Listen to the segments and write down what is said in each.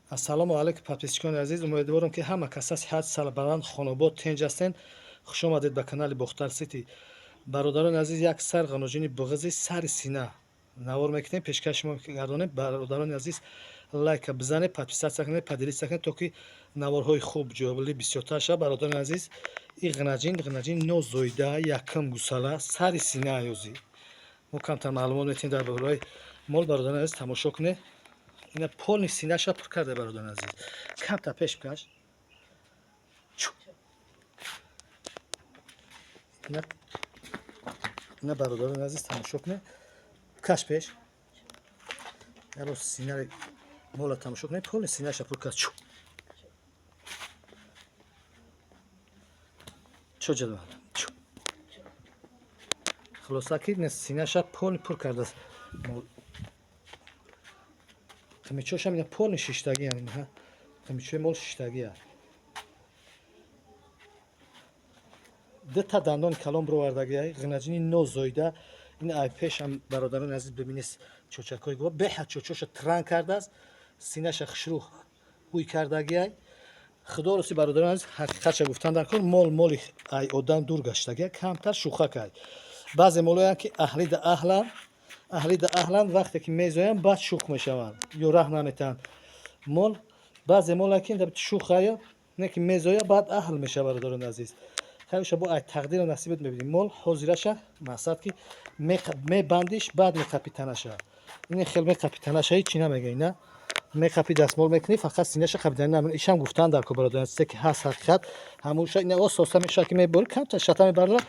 Ассалому алайкум, подписчикони азиз. Умедворам, ки ҳама каса сиҳат, сарбаланд, хонобод, тинҷ ҳастен. Хуш омадед ба канали Бохтар Сити. Бародарони азиз, як сар ғаноҷини буғизи сари сина навор мекунем, пешкаши шумо гардонем. Бародарони азиз, лайка бизанед, подписаться кунед, поделиться кунед, то ки наворҳои хуб, ҷолиб бисёртар шавад. Бародарони азиз, и ғинаҷин нозоида, якум гусала, сари сина аёзӣ. Мо камтар маълумот метиҳем дар бораи мол. Бародарони азиз, тамошо кунед, ина полный синаша пур карда. Бародарони азиз, камтар пеш бикаш. Ина, бародарони азиз, тамошо кунед, каш пеш яро, синаи мола тамошо кунед, полный синаша пур кард. Чу чо ҷадвал чу. Хулоса ки синаша полный пур кардааст мол. Қимичошам ина полный шиштагӣ, қимичои мол шиштагия. Дута дандони калон бировардагия, ғинаҷини нозоида. Ин ай пешам, бародарони азиз, бибинед, чочакҳои гова беҳад чочоша тран кардааст, синаша хушрӯ ҳуй кардагиай. Худо рости, бародарони азиз, ҳақиқатша гуфтан дар кор, мол моли ай одам дур гаштагия, камтар шӯха кард. Баъзе молоянд, ки аҳлида аҳлан, аҳлида аҳлан, вақте ки мезоянд, баъд шӯх мешаванд ё раҳ наметаҳанд мол. Баъзе моле ки шӯхая, не ки мезоя, баъд аҳл мешава. Бародарони азиз, хайша бо ай тақдиру насибат мебинем. Мол ҳозираша мақсад ки мебандиш, баъд меқапи танаша. Ин хел меқапи танаша, ҳечи намега. Ина меқапи, дастмол мекунӣ, фақат синаша қапида. Ишам гуфтан дар ко, бародарон, чизе ки ҳаст, ҳақиқат ҳамуша. Ина ососа мешава, ки мебори, камтар шата мебардора,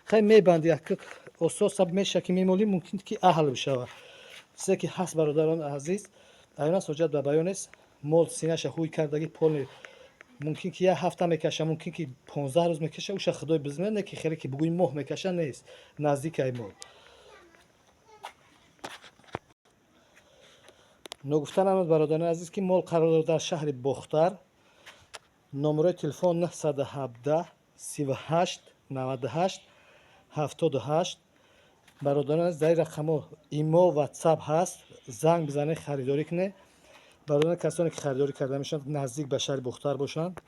хай мебанди, як ососа меша ки мемолӣ, мумкин ки аҳл бишава. Чизе ки ҳаст, бародарон азиз, аёнас ҳоҷат ба баён нест. Мол синаша ҳуй кардагӣ полный. Мумкин ки як ҳафта мекаша, мумкин ки 15 рӯз мекаша, уша худои бизмед. Не ки хеле ки бугӯи моҳ мекаша, нест, наздикай мол. Ногуфта намуд, бародарони азиз, ки мол қарор дорад дар шаҳри Бохтар. Номерои телефон 917 38 98 78. Бародарон азиз, дар ин рақамҳо имо, ватсап ҳаст, занг бизанед, харидорӣ кунед. Бародарон, касоне ки харидорӣ карда мешаванд, наздик ба шаҳри Бохтар бошанд,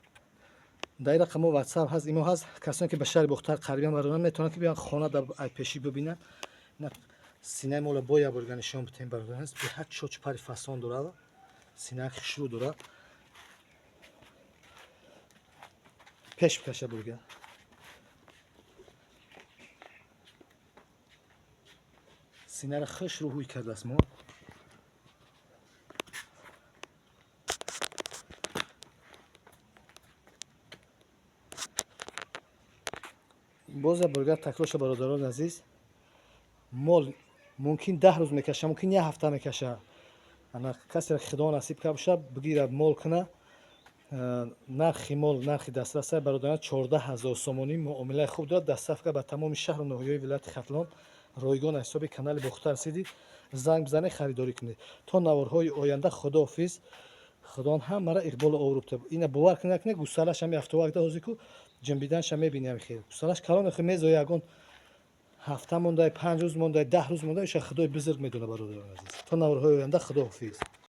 дар ин рақамҳо ватсап ҳаст, имо ҳаст. Касоне ки ба шаҳри Бохтар қарибан, бародарон, метавонанд ки биёянд, хона дар айпешӣ бибинанд. Синаи мола бо як борга нишон бидиҳем. Бародарон, беҳад чоч пари фасон дорад, синаи хушрӯ дорад. Пеш бикаша бурга. Синаро хушрӯ ҳуй кардааст мо. Боз як борга такрор ша. Бародарони азиз, мол мумкин 10 рӯз мекаша, мумкин як ҳафта мекаша. Ана касеро худо насиб кард боша, бигира, мол куна. Нархи мол нархи дастраса, бародарон, 14 000 сомонӣ. Муомилаи хуб дорад, доставка ба тамоми шаҳру ноҳияҳои вилояти Хатлон ройгон. Аз ҳисоби канали Бохтар Сити занг бизанед, харидорӣ кунед. То наворҳои оянда, худоҳофиз. Худованд ҳамаро иқболу обрӯ битад. Ина бовар кунед, накунед, гусалаш ҳами ҳафтовакда ҳозир ку ҷунбиданша мебинем. Хел гусалаш калон мезоя, ягон ҳафта мондай, 5 рӯз мондай, 10 рӯз мондай, иша худои бузург медонад. Бародарони азиз, то наворҳои оянда, худоҳофиз.